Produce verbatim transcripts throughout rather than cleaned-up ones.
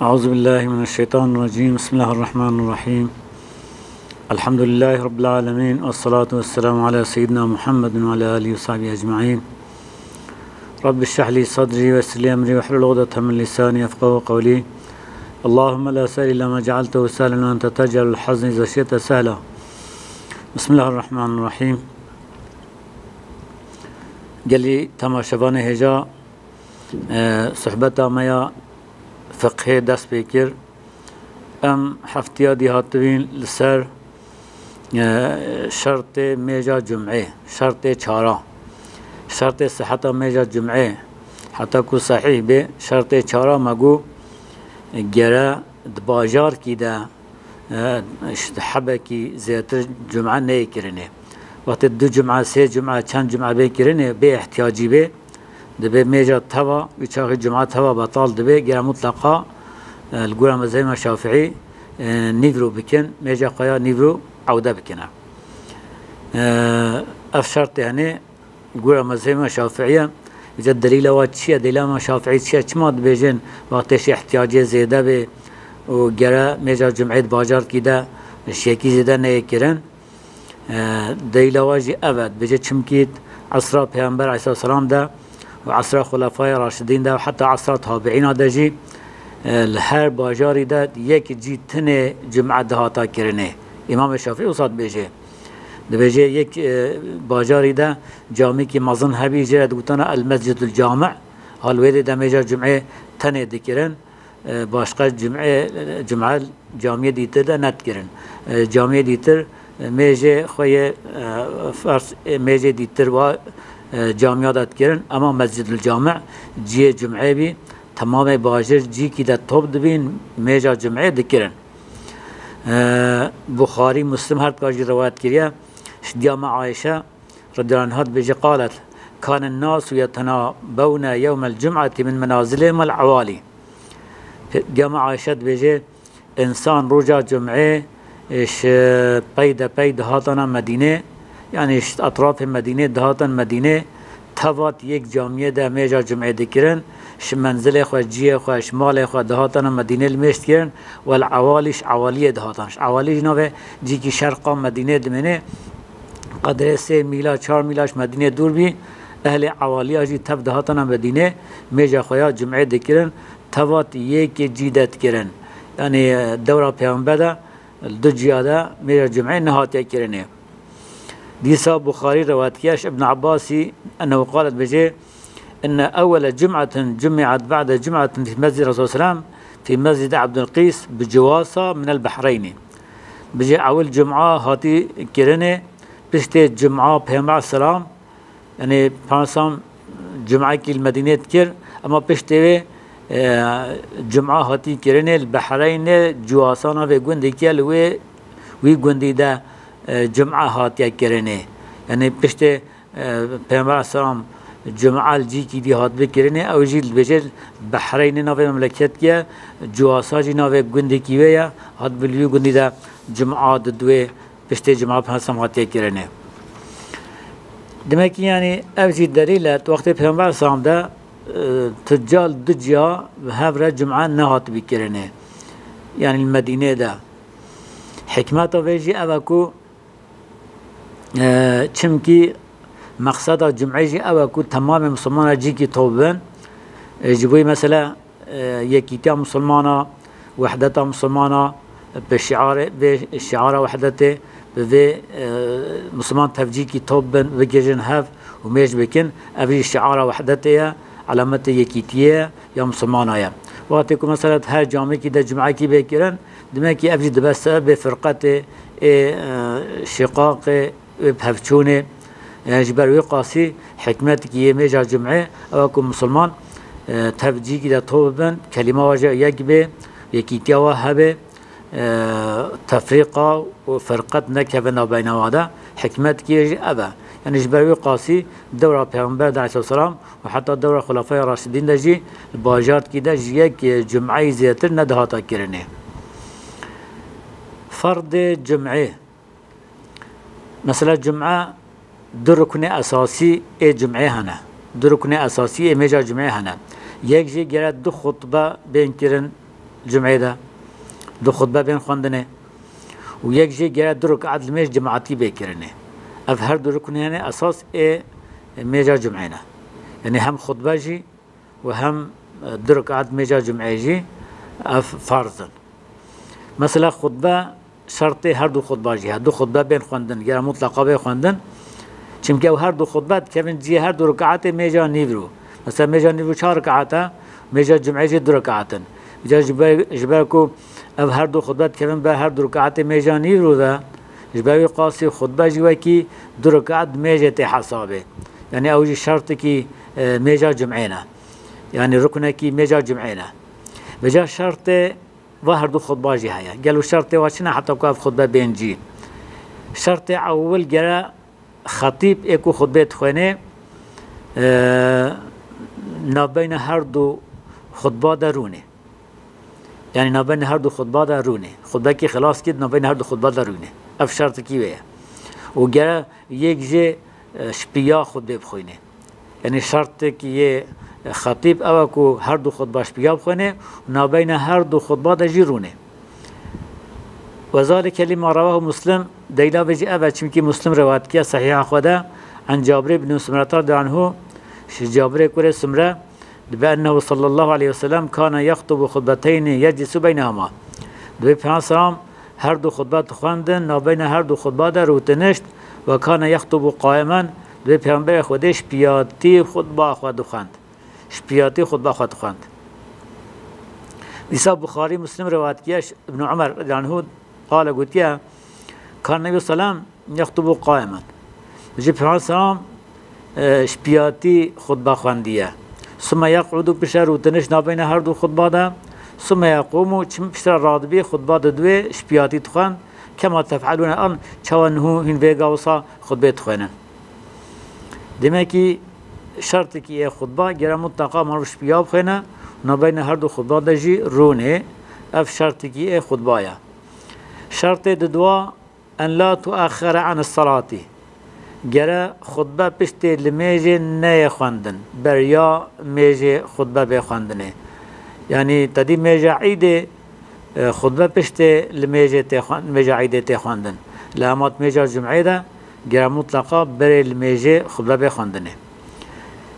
أعوذ بالله من الشيطان الرجيم. بسم الله الرحمن الرحيم. الحمد لله رب العالمين، والصلاة والسلام على سيدنا محمد وعلى آله وصحبه أجمعين. رب اشرح لي صدري ويسر لي أمري واحلل عقدة من لساني يفقهوا قولي. اللهم لا سهل إلا ما جعلته سهلا وأنت تجعل الحزن إذا شئت سهلا. بسم الله الرحمن الرحيم. Gelî temaşevanê hêja, e, sohbeta me ya fiqhê dest pê kir. Em heftiya dî hatibîn li ser, e, şertê mêja cumê, şertê çara, şertê siheta mêja cumê, heta ku sehîh bê, şertê çara me got, gere di bajarkî de, e, işte hebekî zêtir cum'e neyê kirinê. Wextê du cum'e, sê cum'e, çend cum'e bê kirinê, bê ihtiyacî bê, dibê mêja teva, wî çaxî cum'e teva betal dibê, gere mutleqa, e, li gora mezhebê me Şafi'î, e, nîvro bikin, mêja xwe ya nîvro ewde bikine. E, ev şertê henê, gora mezhebê me Şafi'î ye. Îca delîla wa çi ye? Delîla me Şafi'î çi ye? Çima dibêjin wextê şî ihtiyacê zêde bê û gere mêja cum'ê di bajarkî de şiyekî zêde neyê kirin? E, delîla wa jî ev e. Dibêje çimkî esra Pêxember aleyhisselam de û esra Xulefaya Raşidîn de û heta esra tabi'îna de jî, e, li her bajarî de yek cî tinê cum'e dihata kirinê. Îmamê Şafî wisa dibêje. Dibêje yek, e, bajarî de camîkî mezin hebî, jê re digotana El Mescidul Cami'. Hal wê dê de mêja cum'ê tenê dikirin. E, başqa cum'ê, cum'e camiyê dîtir de nedikirin. E, camiyê dîtir, e, mêjê xwe yê, e, ferz, e, mêjê dîtir wa, e, camiya de dikirin. Ema Mescidul Cami' ciyê cum'ê bî, temamê bajir cîkî de top dibîn, mêja cum'ê dikirin. E, Buxarî, Muslim her dika jî rewayet kiriye. Ji diya me Ayşe radiyallahu anha dibêje, qalet, kânen nâsu yetenabewne yewmel cum'eti min menazilihim el awali. Diya me Ayşe dibêje, însan roja cum'ê, e, ji pey de pey dihatana Medînê, yanî ji etrafê Medînê dihatan Medînê, tevat yek camiyê de mêja cum'ê dikirin, ji menzilê xwe, ciyê xwe, ji malê xwe dihatana Medînê li mêj dikirin, wel awalî ji awaliyê dihatan. Ji awalî jî navê cîkî şerqa Medînê dimêne, qedrê sê mîla, çar mîla ji Medînê dûr bî, ehlê awaliya jî tev dihatana Medînê, mêja xwe ya cum'ê dikirin, tevat yekê cî de dikirin. Yanî, e, dewra Pêxember de, li du ciya de mêja cum'ê nehatiye kirinê. Dîsa Buxarî rewayet kiriye ji Ibn Abbasî ennehu qale dibêje, inne ewwele cum'etin cumi'et ba'de cum'etin fî mescid Resul selam fî mescid Abdulqîs bi ciwasa minel behreynî. Dibêje ewil cum'a hatî kirinê, piştê cum'a Pêxember selam, yanî Pêxember selam cum'ekî li Medînê dikir, ema piştê wê, e, cum'a hatî kirinê li Behreynê, ciwasana vê gundekî ye, li wê, wî gundî de, e, cum'a hatiye kirinê. Yanî piştê, e, Pêxember selam cum'a li cîkî dî hatibê kirinê, ew jî dibêje Behreynê navê memleketê ye, ciwasa jî navê gundekî wê ye, hat bi li wî gundî de cum'a didwê, piştê cuma Pêxember hatiye kirinê. Demek ki, yanî ev jî delîl e, wextê Pêxember selam de, e, tu cal du ciya bi hev re cuma nehatibî kirinê. Yanî li Medînê de. Hikmeta vê jî ev e ku, e, çimkî meqseda cum'ê jî ew e ku temamê misilmana cîkî top bin. E, ji bo mesela, e, yekîtiya misilmana, wehdeta misilmana, bi şiarê, vê şiara wehdetê, bi vê, e, misilman tevcîkî top bin, bigihîjin hev û mêj bikin. Ev jî şiara wehdetê ye, alametê yekîtiyê ye ya misilmana ye. Wextê ku mesela her camekî de cum'ekî bê kirin, demek ki ev jî dibe sebebê firqetê, ê, e, şiqaqê, wê bi hevçûnê, e, ji ber wê qasî hikmetekî yê mêja cum'ê ew e ku misilman, e, tev cîkî de top bibin, kelîma wa jî yek bê, yekîtiya wa hebe, e, tefrîqa û firqet nekeve navbeyna wa de, hikmetekî yê jî ev e. Yanî ji ber wê qasî dewra Pêxember de aleyhisselam û heta dewra Xulefaya Raşidîn de jî li bajarkî de ji yek, e, cum'eyî zêtir nedihata kirinê. Ferdê cum'ê. Mesela cum'e du ruknê esasî ê cum'ê hene. Du ruknê esasî ê mêja cum'ê hene. Yek jî gere du xutbe bên kirin, cumê de, du xutbe bên xwendinê û yek jî gere du rik'at li mêj cemaetî bê kirinê. Ev her du ruknê hene esas ê mêja cumê ne. Yanî hem xutbe jî û hem, e, du rik'at mêja cumê jî ev farz in. Mesela xutbe şertê her du xutba jî heye. Du xutbe bên xwendin, gere mutlaqa bê xwendin. Çimkî ew her du xutbe dikevin cihê her du rik'atê mêja nîvro. Mesela mêja nîvro çar rik'at e, mêja cumê jî du rik'at in. Îca ji ber, ji ber ku ev her du xutbe dikevin ber her du rik'atê mêja nîvro de, ji ber wî qasî xutbe jî wekî du rik'at mêjê tê hesabê. Yanî ew jî şertikî, e, mêja cumê ne. Yanî ruknekî mêja cumê ne. Vêca şertê va her du xutba jî heye. Gelo şertê wa çi ne heta ku ev xutbe bên cî? Şertê ewil gere xetîb ê ku xutbê dixwênê, e, navbeyna her du xutba de rûnê. Yanî navbeyna her du xutba de rûnê. Xutbekî xilas kir, navbeyna her du xutba de rûnê. Ev şertikî wê ye. Û gere yek jê, e, şpiya xutbê bixwînê. Yanî şertek yê xetîb ew e ku her du xutba şpiya bixwêne û navbeyna her du xutba de jî rûnê. Ve zalike lima rewahu Muslim, deyla vê jî ev e, çimkî Muslim rewayet kiye sehîha xwe de, en Cabir ibn Sumre radiyallahu anhu, ji Cabirê kurê Sumre, dibe ennehu sallallahu aleyhi ve sellem kana yextubu xutbeteyni yeclisu beynehuma. Dibe Peyxember selam her du xutba dixwendin, navbeyna her du xutba de rûtinişt, ve kana yextubu qaimen, Divê Pêxemberê Xwedê şpiyatî xutba xwe dixwend. Şpiyatî xutba xwe dixwend. Dîsa Buxarî, Muslim rewayet kiye, Ibn Umer radiyallahu anhu qale gotiye, Kan Nebi selam yextubu qaimen. Ji Pêxember selam, e, şpiyatî xutba xwendiye. Sume yeq'udu, pişe rûtiniş navbeyne her du xutba de. Sume yequmu, çim piştre radibî xutba de duê şpiyatî dixwend. Kema tef'elûne an, çawa niho hîn vêga wisa xutbê dixwênin. Demekî şertekî ê xutba gere mutleqa mirov şpiya bixwêne, navbeyne her du xutba de jî rûnê. Ev şertekî ê xutba ye. Şertê didwa, en la tuaxxere an salati. Gere xutbe piştê limêjê neyê xwendin. Beriya mêjê xutbe bê xwendinê. Yanî tedî mêja Îdê, e, xutbe piştê limêjê tê xwen-, mêja Îdê tê xwendin. Li hemat mêja Cumê de gere mutleqa berê limêjê xutbe bê xwendinê.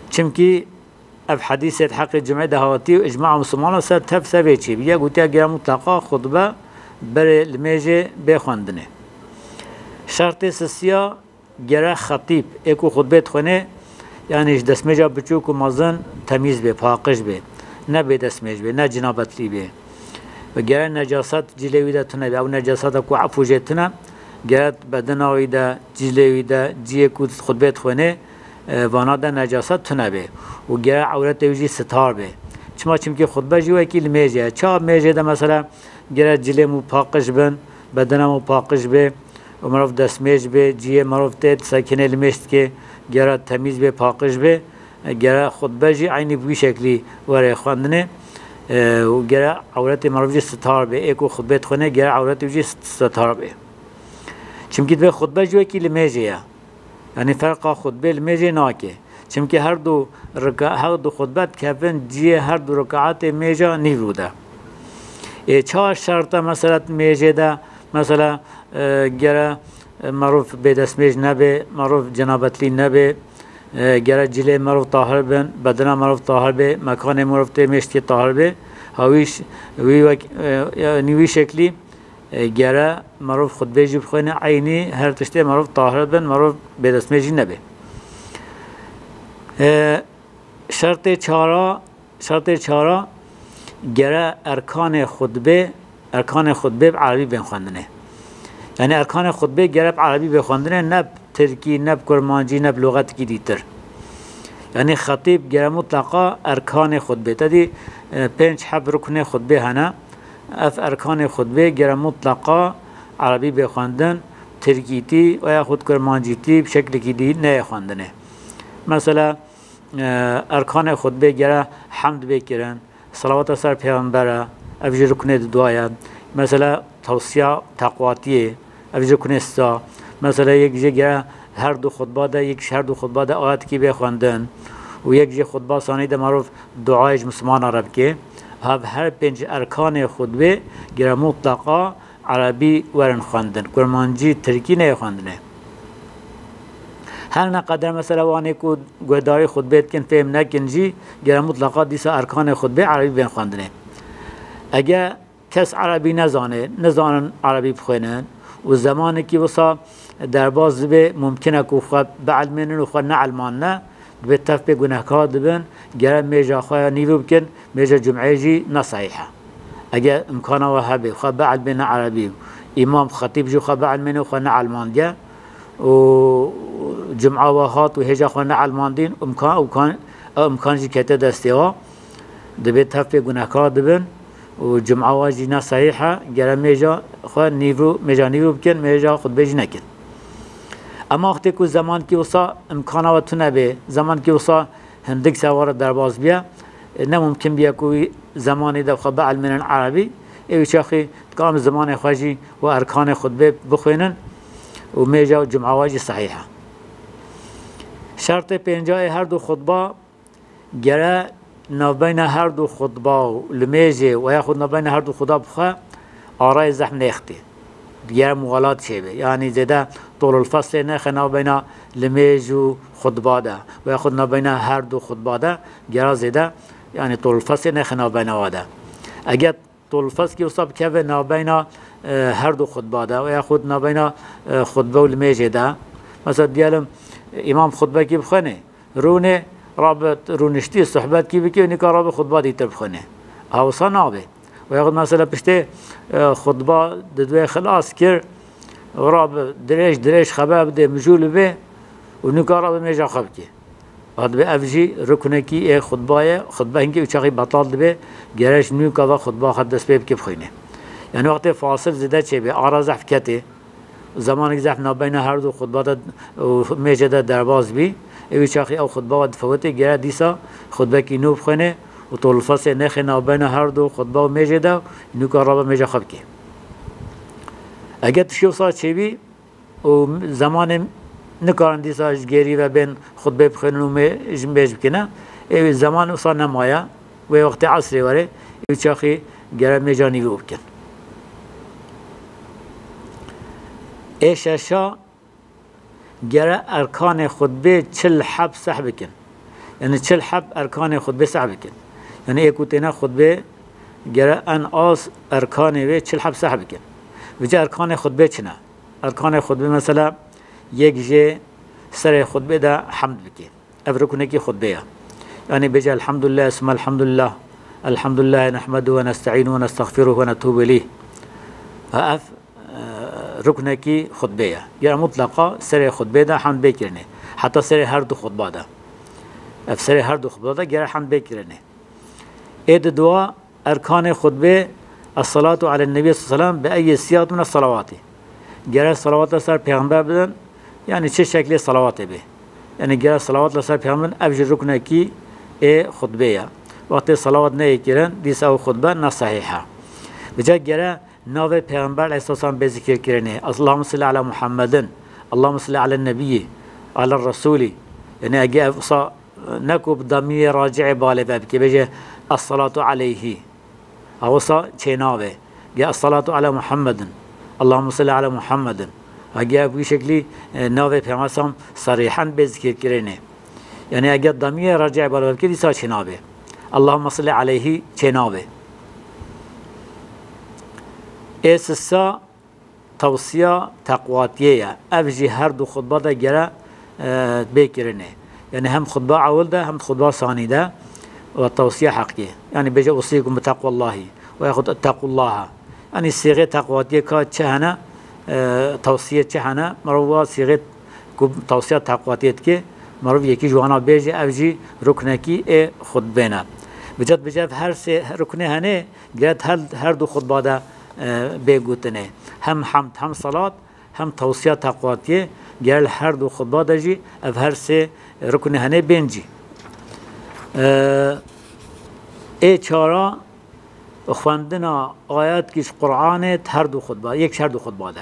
Çimkî ev hedîsê di heqê Cumê de hatî û icmaa Misilmana ser tev ser vê çêbî. Yek gotiye gere mutleqa xutbe berê limêjê bê xwendinê. Şertê sisiya gere xetîb ê ku xutbê dixwêne, yanî ji destmêja biçûk û mezin temîz bê, paqij bê. Ne bê destmêj bê, ne cinabetlî bê. Ve gere necaset cilê wî de tune bê. Ew necaseta ku efû jê tune, gere bedena wî de, cilê wî de, ciyê ku xutbê dixwêne, e, vana de necaset tune bê û gere ewretê wî jî sitar bê. Çima? Çimkî xutbe jî wekî limêjê ye. Çawa mêjê de mesela gere cilê mû paqij bin, bedena mû paqij bê û mirov destmêj bê, ciyê mirov tê disekinê limêj dike, gere temîz bê, paqij bê, gere xutbe jî eynî bi wî şeklî were xwendinê, e, û gere ewretê mirov jî sitar bê. Ê ku xutbê dixwêne gere ewretê wî jî sit-, sitar bê. Çimkî divê xutbe jî wekî limêjê ye. Yanî ferqa xutbê limêjê nake. Çimkî her du rika-, her du xutbe dikevin cihê her du rikaetê mêja nîvro de. Ê çawa şert e mesela mêjê de, mesela, e, gere, e, merov bêdestmêj nebe, merov cenabetlî nebe, e, gere cilê merov tahir bin, bedena merov tahir be, mekanê merov tê mêj dike tahir be. Ha wî ş-, wî wek, e, yanî wî şeklî E, gere merov xutbê jî bixwêne, eynî her tiştê merov tahir bin, merov bêdestmêj jî nebe. E, şertê çara, şertê çara gere erkanê xutbê, erkanê xutbê bi erebî bên xwendinê. Yanî erkanê xutbê gere bi erebî bê xwendinê, ne bi tirkî, ne bi kurmancî, ne bi luxetekî dîtir. Yanî xetîb gere mutleqa erkanê xutbê. Te dî, e, pênc heb ruknê xutbê hene. Ev erkanê xutbê gere mutleqa erebî bê xwendin, tirkîtî veya xwe kurmancîtî bi şeklekî dî neyê xwendinê. Mesela, e, erkanê xutbê gere hemd bê kirin, selawata ser pêxember e, ev jî ruknê didwa ye. Mesela tewsiya teqwatiyê, ev jî ruknê sisa. Mesela yek jê gere her du xutba de, yek ji her du xutba de ayetekî bê xwendin û yek jê xutba sanî de merov duayê ji Misilmana re bike. hev her pênc erkanê xutbê gere mutlaqa erebî werin xwendin. Kurmancî, tirkî neyê xwendinê. Her ne qeder mesela wanê ku guhdarî xutbê dikin fêm nekin jî gere mutlaqa dîsa erkanê xutbê erebî bên xwendinê. Ege kes erebî nezane, nizanin erebî bixwînin û zemanekî wisa derbas dibe, mumkin e ku xwe bielmênin û xwe neelmandine, dibê tev pê gunehkar dibin, gere mêja xwe ya nîvî bikin, mêja cumeyê jî ne sehîh e. Ege imkana we hebe, xwe bielmêne erebî û îmam, xetîb jî xwe bielmêne û xwe neelmandiye û cuma we hat û hêja xwe neelmandîn, imkan, imkan, ew imkan jî kete destê we, dibê tev pê gunehkar dibin û cuma we jî ne sehîh e, gere mêja xwe nîvî, mêja nîvî bikin, mêja xutbê jî nekin. Ema wextê ku zemankî wisa imkana we tune bê, zemankî wisa hindik ser we re derbas biye, e, ne mumkin biye ku wî zemanê de xwe bielmênin erebî, ê wî çaxî dikarin zimanê xwe jî û erkanê xutbê bixwînin û mêja û cuma we jî sehîh e. Şertê pênca ê her du xutba gere navbeyna her du xutba û limêjê we yaxud navbeyna her du xutba bixwe arayê zehf nêxtê. Gere muxalat çêbe. Yanî zêde tolul feslê nexe navbeyna limêj û xutba de we yaxud navbeyna her du xutba de gera zêde, yanî tolul feslê nexe navbeyna wa de. Eger tolul feslkî wisa bikeve navbeyna, e, her du xutba de we yaxud navbeyna, e, xutbe û limêjê de. Mesela diyelim, îmam xutbekî bixwene, rûnê, rabe rûniştî, sohbetkî bike, nîka rabe xutba dîtir bixwene. Ha wisa nabe. We yaxud mesela piştê, e, xutba di duê xilas kir, rabe dirêj dirêj xeber bide, mijûl bibe û nîka rabe mêja xwe bike. Ha dibe ev jî ruknekî ê xutba ye, xutbe hingê wî çaxî betal dibe, gere ji nûka ve xutba xwe dest pê bike bixwîne. Yanî wextê fasil zêde çêbe, ara zehf kete, zemanek zehf navbeyna her du xutba de û mêje de derbas bî, ê wî çaxî ew xutba we difewitê, gere dîsa xutbekî nû bixwêne û tolfesê nexê navbeyna her du xutba û mêje de, nûka rabe mêja xwe bike. Eger tiştê wisa çêbî û zemanê nikarin dîsa ji gêrî ve bên xutbê bixwênin û mê-, ji mêj bikine, ê wî zeman wisa nemaye. Wê wextê esrê were, ê çaxî gere mêja nîvî bikin. Ê şeşa gere erkanê xutbê çil heb seh bikin. Yanî çil heb erkanê xutbê seh bikin. Yanî ê ku têne xutbê gere en az erkanê wê çil heb seh bikin. Vêca erkanê xutbê çi ne? Erkanê xutbê mesela yek jê serê xutbê de hemd bike. Ev ruknekî xutbê ye. Yanî bêje elhamdulillah, summa elhamdulillah, elhamdulillah nehmedu ve nesta'inu ve nestexfiru ve netubu ileyh. Ha ev, e, ruknekî xutbê ye. Gere mutlaqa serê xutbê de hemd bê kirinê. Heta serê her du xutba de. Ev serê her du xutba de gere hemd bê kirinê. Ê di dua erkanê xutbê, Es-salatu alen nebî sallallahu aleyhi ve sellem bi eyyi siyat min es-salavati. Gere salawat li ser pêxember bidin, yanî çi şeklê salawatê bê. Yanî gere salawat li ser pêxember bidin, ev jî ruknekî ê xutbê ye. Wextê salawat neyê kirin, dîsa ew xutbe ne sehîh e. Vêca gere navê pêxember aleyhisselam bê zikir kirinê. Allahümme salli ala Muhammedin, Allahümme salli ala nebiyyi, ala resulî. Yanî ege ev wisa ne ku bi damîrê racihê balê ve bike, bêje, "Es-salatu aleyhi." Ha wisa çênabe. Ge "Es-salatu ala Muhammedin. Allahümme salli ala Muhammedin." Ha ge ev wî şeklî, e, navê Pêxember sam sarîhen bê zikirkirinê. Yanî ege damîrê racihê balê ve bike, dîsa çênabe. "Allahümme salli aleyhi" çênabe. Ê sisa tewsiya teqwatiyê ye. Ev jî her du xutba de gere, e, bê kirinê. Yanî hem xutba ewil de hem xutba sanî de ve tewsiya heqî. Yanî bêje "Usîkum bi teqwallahî" ve yaxud "Ittequllaha". Yanî sîxê teqwatiyê ka çi hene, e, tewsiyê çi hene, mirov wa sîxê ku tewsiya teqwatiyê dike, mirov yekî ji wana bêje, ev jî ruknekî ê xutbê ne. Vêca dibêje ev her sê ruknê hene, Gere her, her du xutba de, e, bê gotinê. Hem hemd, hem salat, hem tewsiya teqwatiyê, gere li her du xutba de jî ev her sê ruknê hene bên cî. E, ê çara xwendina ayetkî ji Qur'anê di her du xutba, yek ji her du xutba de.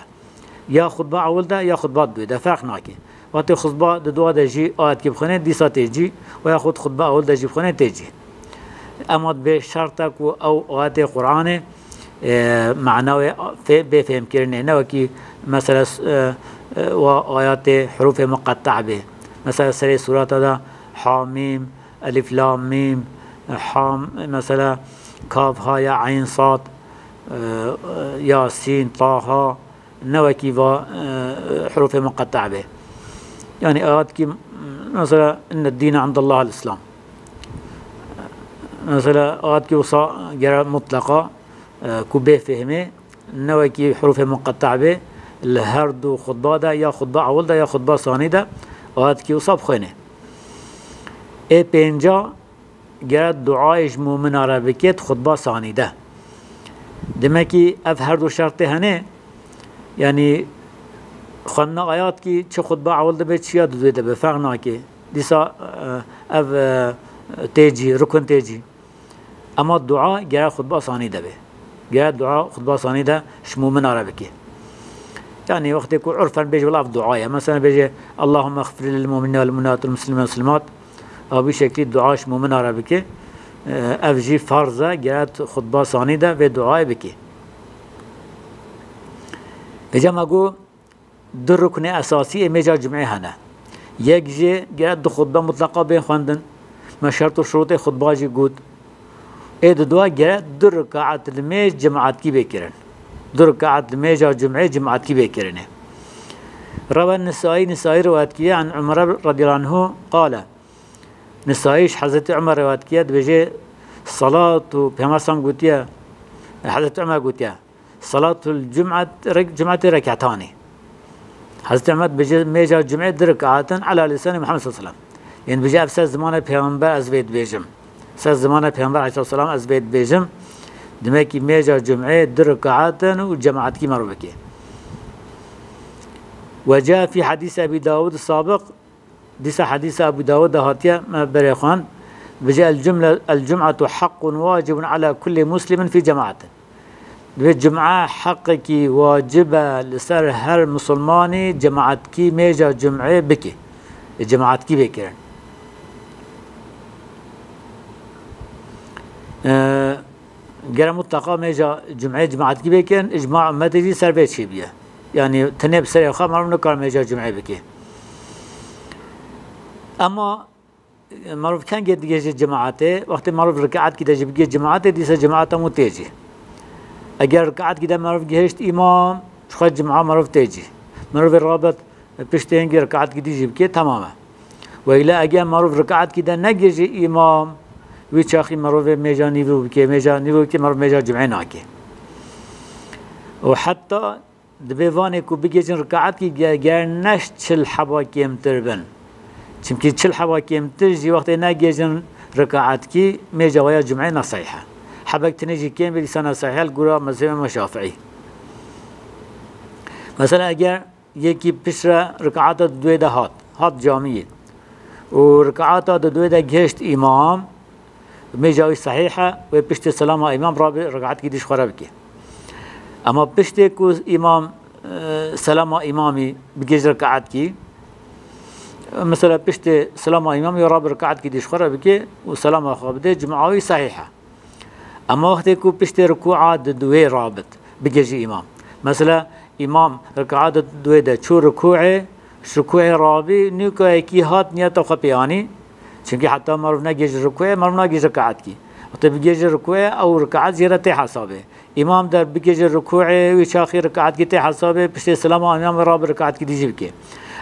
Ya xutba ewil de ya xutba duwê de ferq nake. Wextê xutba di dua de jî ayetkî bixwîne, dîsa tê cî, û yaxud xutba ewil de jî bixwîne tê cî. Ema dibê şert e ku ew ayetê Qur'anê, e, mana wê fê-, bê fêhmkirinê. Ne wekî mesela, e, e, wa ayetê hurufê muqetta bê. Mesela serê surata de Hamîm, Elif Lam Mîm, Ham, mesela Kaf Ha Ya Eyn Sad, e, e, Yasin, Taha, ne wekî va, e, hurufê muqetta bê. Yani ayet ki mesela inne dîne indallahil Islam. Mesela ayet ki wisa gere mutlaqa, e, ku bê fehmê, ne wekî hurufê muqetta bê, li her du xutba de, ya xutba ewil de ya xutba sanî de, ayet ki wisa bixwêne. Ê pênca gere duayê ji mumina re bike di xutba sanî de. Demekî ev her du şertê hene, yanî xwendina ayat kî çi xutba ewil dibe, çi ya di duê de be, ferq nake. Dîsa, e, ev, e, tê cî, rukun tê cî. Ema dua gere xutba sanî de be. Gere dua xutba sanî de ji mumina re bike. Yanî wextê ku urfen bêje, wela ev dua ye. Mesela bêje, Allahümme xfir lil mu'minine vel mu'minat vel muslimin vel muslimat. A vî şeklî dua ji mumina re bike. E, ev jî farz e, gere xutba sanî de vê duayê bike. Vêca me got, du ruknê esasî ê mêja cumê hene. Yek jê gere du xutbe mutleqa bên xwendin. Me şert û şurûtê xutba jî got. Ê di dua gere du rikaet li mêj cemaetkî bê kirin. Du rikaet li mêja cumê cemaetkî bê kirinê. Rewe Nisayî, Nisayî riwayet kiriye, an Umar radiyallahu anhu qale. Nisayî ji Hezretî Umar riwayet kiriye, dibêje, Salatu, Pêxember sam gotiye, Hezretî Umar gotiye, Salatul Cum'et, rek-, Cum'etê rek'etanî. Hezretî Umar dibêje, mêja Cum'ê du rekaat in, ela lîsanî Muhammed sallallahu aleyhi ve sellem. Yanî dibêje, ev ser zimanê Pêxember ez vê dibêjim. Ser zimanê Pêxember aleyhisselam ez vê dibêjim. Demek ki mêja Cum'ê du rekaat in û cemaetkî merov bike. Ve ca fî hadîs Ebî Dawud sabiq, Dîsa hedîsa Ebû Dawud de hatiye, me berê xwend, dibêje, "El cumle, el cum'atu haqqun wacibun ala kulli muslimin fî cemaatin." Dibê cum'a heqekî wacib e li ser her misilmanî cemaatkî mêja cum'ê bike. Ê cemaatkî bê kirin. Ee, Gere mutlaka mêja cum'ê cemaatkî bê kirin, îcma ummetê jî ser vê çêbûye. Yanî tenê bi serê xwe merov nikare mêja cum'ê bike. Ema, e, merov kengê digihêje cemaatê, wextê merov rikaetkî de jî bigihê cemaatê, dîsa cemaat hemû tê jî. Eger rikaetkî de merov gihişt îmam, ji xwe cema merov tê jî. Merovê rabet piştê hingê rikaetkî dî jî bike, temam e. Weyla eger merov rikaetkî de negihêje îmam, wî çaxî merovê mêja nîvro bike, mêja nîvro bike, merov mêja cum'ê nake. Û heta Dibê vanê ku bigihêjin rikaetkî ge-, ger ne çil heba kêmtir bin. Çimkî çil heba kêmtir jî wextê negihêjin rikaetkî mêja waya cum'ê ne sehîh e. Hebek tinê jî kêm bê dîsa ne sehîh e li gora mezhebê me Şafi'î. Mesela eger yekî piştre rikaeta di duê de hat, hat camiyê û rikaeta di duê de gihişt îmam, Mêja wî sehîh e, wê piştê selama îmam rabe rikaetkî dî ji xwe re bike. Ema piştê ku îmam, e, selama îmamî bigihêje rikaetkî, mesela piştê selama îmamî rabe rikaetkî dî ji xwe re bike û selama xwe bide, cuma wî sehîh e. Ema wextê ku piştê rikûa di duê rabit, bigihêje îmam. Mesela îmam rikaeta duê de çû rikûê, Ji rukûê rabî, nûka yekî hat niyeta xwe pê anî. Çimkî heta merov negihêje rukûê, merov nagihêje rikaetkî. Wextê bigihêje rukûê, ew rikaet jê re tê hesabê. Îmam der bigihêje rukûê, wî çaxî rikaetkî tê hesabê, piştê selama îmam rabe rikaetkî dî jî bike.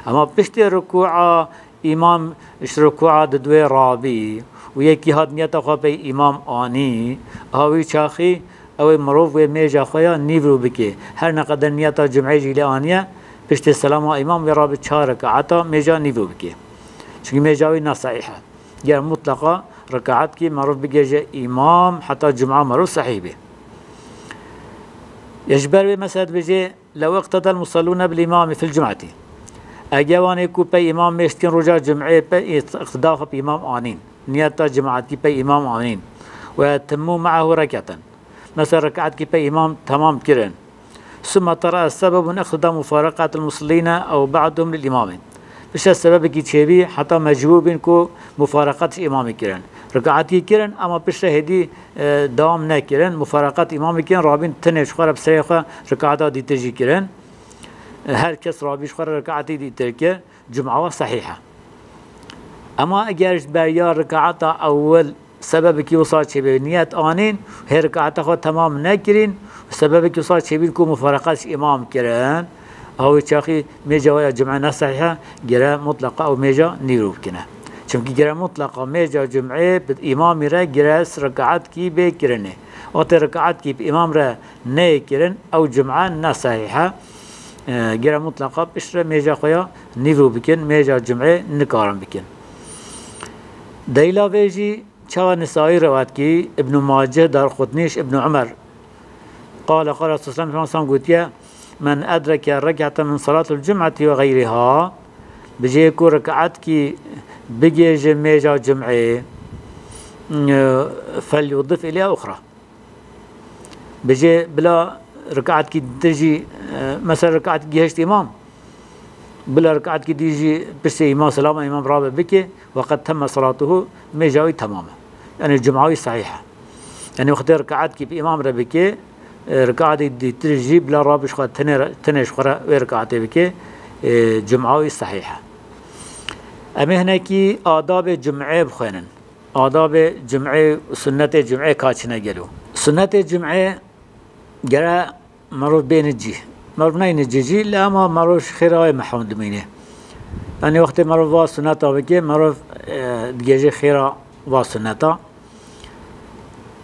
Ema piştê rukûa îmam ji rukûa di duê rabî û yekî hat niyeta xwe pey îmam anî, a wî çaxî Ew ê mirov wê mêja xwe ya nîvro bike. Her ne qeder niyeta cum'ê jî lê aniye, piştê selama îmam wê rabe çar rikaeta mêja nîvro bike. Çimkî mêja wî ne sehîh e. Ger mutleqa rikaetkî mirov bigihêje îmam heta cuma mirov sehîh be. Ya ji ber wê mesela dibêje, "Lew iqtedel musallûne bil îmamî fil cum'etî." Eger wanê ku pey îmam mêj dikin roja cum'ê pey îqtida xwe bi îmam anîn. Niyeta cemaetkî pey îmam anîn. Ve etimmû me'ehu rek'eten. Mesela rikaetkî pey îmam temam kirin. Sümme tera sebebun iqtida mufareqatil musallîne ew ba'duhum lil îmamî. Piştre sebebekî çêbî heta mecbûr bîn ku mufareqat ji îmamê kirin. Rikaetî kirin, ama piştre hêdî, e, dewam nekirin. Mufareqet îmamê kirin, rabîn tenê ji xwe re bi serê xwe rikaeta dîtir jî kirin. E, her kes rabî ji xwe re rikaetî dîtir kir. Cuma we sehîh e. Ema eger ji beriya rikaeta ewil sebebekî wisa çêbê, niyet anîn, hê rikaeta xwe temam nekirîn, sebebekî wisa çêbîn ku mufareqet ji îmam kirin, ew ê çaxî mêja wê ya cumê ne sehîh e, gere mutleqa ew mêja nîrû bikine. Çimkî gere mutleqa mêja cumê bi îmamî re gere rikaetkî bê kirinê. Wextê rikaetkî bi îmam re neyê kirin, ew cumê ne sehîh e. E, gere mutleqa piştre mêja xwe ya nîvû bikin, mêja cumê nikarin bikin. Delîla vê jî çawa Nisayî rewet kî, Ibn Maceh, Darqutnî ji Ibn Umer. Qale, qale Resulullah sallallahu aleyhi ve sellem gotiye, "Men edreke rek'ate min salatul cum'ati ve gayriha." Bijê ku rikaetkî bigê ji mêja cum'ê, e, "Felyudif ileyha uxra." Bijê bila rikaetkî din jî, e, mesela rikaetkî gihişt îmam, bila rikaetkî dî jî piştî îmam selama îmam rabe bike, "Ve qed temme salatuhu", mêja wî temam e. Yani cuma wî sahîh e. Yani wextê rikaetkî bi îmam re bike, e, rikaetê dîtir jî bila rabe ji xwe tenê re, tenê ji xwe re wê rikaetê bike, e, cuma wî sahîh e. Em ê hinekî adabê cum'ê bixwênin. Adabê cum'ê û sunnetê cum'ê ka çine gelo? Sunnetê cum'ê gere merov bêne cî. Merov neyne cî jî, lê ema merov ji xêra wê mehrum dimîne. Yani wextê merov va sunneta bike, merov, e, digêje xêra va sunneta.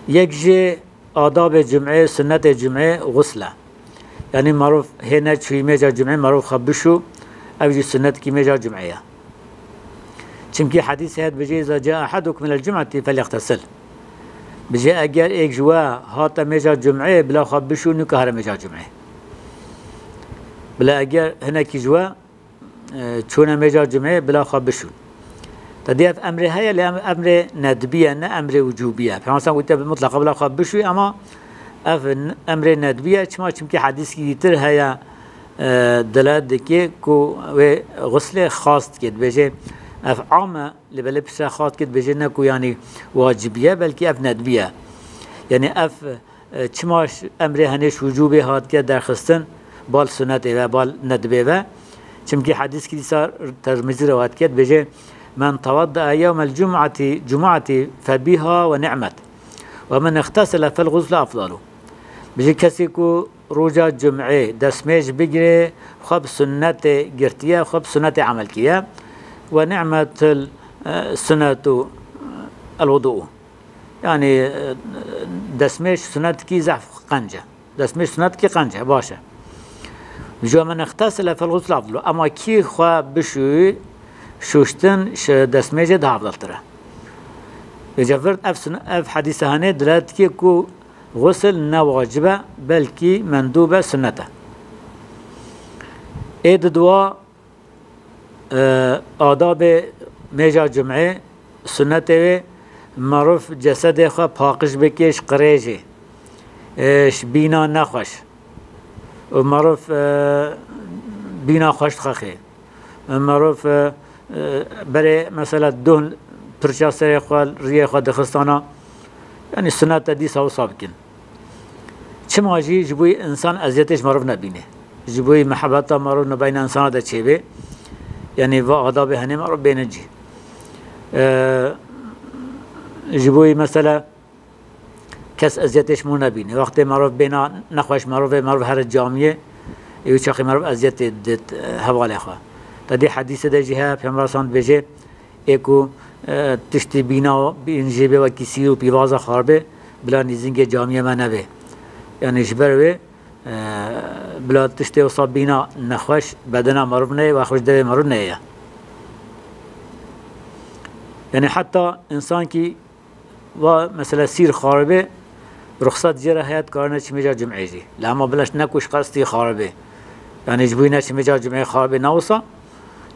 Yek jê adabê cum'ê, sunnetê cum'ê xusl e. Yani merov hê neçûyî mêja cum'ê merov xwe bişû, ev jî sunnetkî mêja cum'ê ye. Çimkî hedîs heye dibêje, "Îza caa ehadukum ilel cum'ati felyextesil." Bijê eger êk ji we hate mêja cum'ê, bila xwe bişû, nûka here mêja cum'ê. Bila eger hinekî ji we, e, çûne mêja cum'ê, bila xwe bişûn. Te dî ev emrê heye, lê em, emrê nedbî ye, ne emrê wicûbî ye. Peyxember sallallahu aleyhi ve sellem gotiye, "Bi mutleqa bila xwe bişûy", ama ev n-, emrê nedbî ye. Çima? Çimkî hedîskî dîtir heye, e, delalet dike ku wê xuslê xas dike. Dibêje, ev am e, lê belê piştre xas dike, dibêje ne ku yanî wacibî ye, belkî ev nedbî ye. Yanî ev, e, çima ş-, emrê henê ji wicûbê hatiye derxistin, bal sunetê ve, bal nedbê ve. Çimkî hedîskî dîsa Tirmizî rewat dike, dibêje, "Men tewaddae yewmel cum'ati, cum'ati febiha ve ni'met. Ve men ixtesele fel ğuslu afdalu." Bijî kesê ku roja cum'ê destmêj bigire, xwe bi sunnetê girtiye, xwe bi sunnetê emel kiriye. Ve ni'metul, e, sunnetu, e, el wudu. Yani, e, destmêj sunnetkî zehf qenc e. Destmêj sunnetkî qenc e, baş e. Ji men ixtesele fel ğuslu afdalu. Ama kî xwe bişûyî, şûştin ji destmêjê daha afdaltir e. Vêca vir ev sun-, ev hedîse hanê delalet dike ku Xusl ne wacib e, belkî mendûb e, sunnet e. Ê di dua, e, adabê mêja cum'ê, sunnetê wê, merov cesedê xwe paqij bike ji qirêjê, e, ji bîna nexweş. Û merov, e, bîna xweş dixexe. Merov, e, e, berê mesela duh pirça serê xwe, riyê xwe dixistana, yani sunnet e dîsa wisa bikin. Çima jî? Ji bo însan eziyetê ji merov nebîne. Ji bo mehebeta merov nabeyna insana de çêbê. Yani va adabê henê merov bêne cî. E, ji bo mesela kes eziyetê ji min nebîne. Wextê merov bêna nexweş, merovê merov here camiyê, ê wî çaxê merov eziyetê dit, e, hevalê xwe. Te dî hedîsê de jî heye, Peyxember san dibêje, ê ku, e, tiştê bîna, bîn jê bê wekî sîr û pîvaza xarbe, bila nîzîngê camiyê me nebe. Yani ji ber wê, e, bila tiştê wisa bîna nexweş, bedena merov neyê, we xweş devê merov neyê. Yani heta însankî va mesela sîr xaribê, ruxsat jê re heye dikarine çi mêja cum'ê jî. Lê hema bila ne ku ji qestî xaribê. Yani ji bo ne çi mêja cum'ê xaribê ne wisa.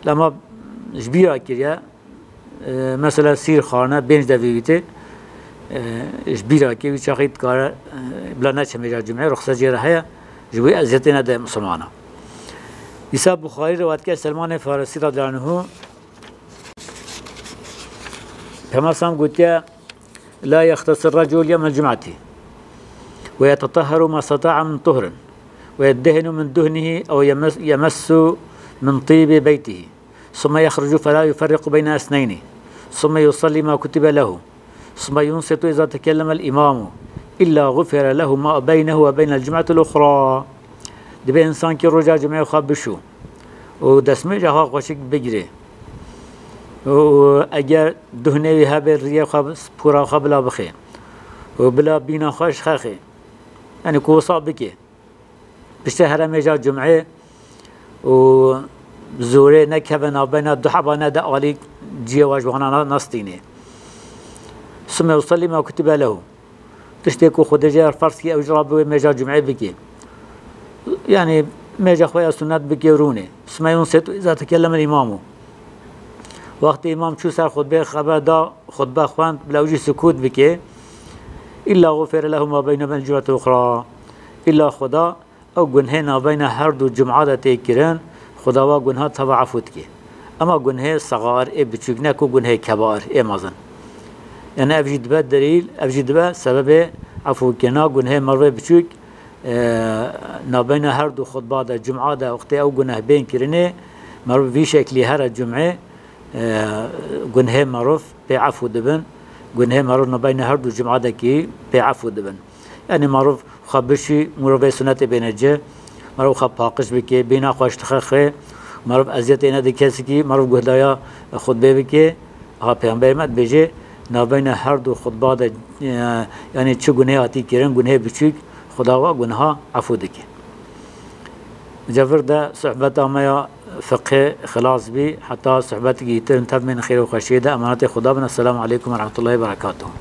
Lê hema ji bîra kiriye, e, mesela sîr xarine, bênc de vîvîtê, e, ji bîra kê wî çaxî dikare, e, bila ne çi mêja cum'ê, ruxsat jê re heye, ji bo eziyetê nede misilmana. Îsa Buxarî rewat ke Selmanê Farisî radiyallahu anhu, Peyxember sallam gotiye, لا يغتسل الرجل يوم الجمعة ويتطهر ما استطاع من طهر ويدهن من دهنه أو يمس، يمس من طيب بيته، ثم يخرج فلا يفرق بين اثنين، ثم يصلي ما كتب له، ثم ينصت إذا تكلم الإمام، إلا غفر له ما بينه وبين الجمعة الأخرى. Divê însankî roja cumê xwe bişû û destmêja xwe xweşik bigirê û eger duhnê wî hebe riyê xwe, pûra xwe bila bixê û bila bîna xwe ji xwe xê. Yanî ku wisa bike. Piştê here mêja cumê û zorê nekeve navbeyna du heba ne de alî ciyê we ji wana na-, nastînê. Sume usallî ma kutibe lehu. Tiştê ku Xwedê jê re ferz kî ew jî re bi wê mêja cumê bike. Yanî mêja xwe ya sunet bike rûnê. Sume yunsit îza tekelleme îmamu. Wextê îmam çû ser xutbê xeber da, xutbe xwend, bila ew jî sukût bike. Îlla xufire lehu ma beyne ben cum'ete uxra. Îlla Xuda ew gunhê navbeyna her du cum'a de tê kirin, Xuda wa gunha teva efû dike. Ema gunhê sexair ê biçûk ne ku gunhê kebair ê mezin. Yani ev jî dibe delîl, ev jî dibe sebebê efûkirina gunhê merivê biçûk, e, navbeyna her du xutba de, cum'a de, wextê ew guneh bên kirinê, meriv vî şeklî here cum'ê, e, gunhê meriv pê efû dibin, gunhê meriv navbeyna her du cum'a de kî pê efû dibin. Yani meriv xwe bişî, mirovê sunetê bêne ci, meriv xwe paqij bike, bîna xwe ji dixe xê, meriv eziyetê nede kesikî, meriv guhdaya xutbê bike. Ha Peygamberê me dibêje, navbeyna her du xutba de, e, yani çi gunê hatî kirin, gunê biçûk, Xuda wa gunha efû dike. Cevir de sohbeta me ya fiqhê xilas bî, heta sohbetekî tîr tev bên xêr û xweşiyê de, emanetê Xuda bin. Esselamu aleykum ve rahmetullahi ve berekatuhu.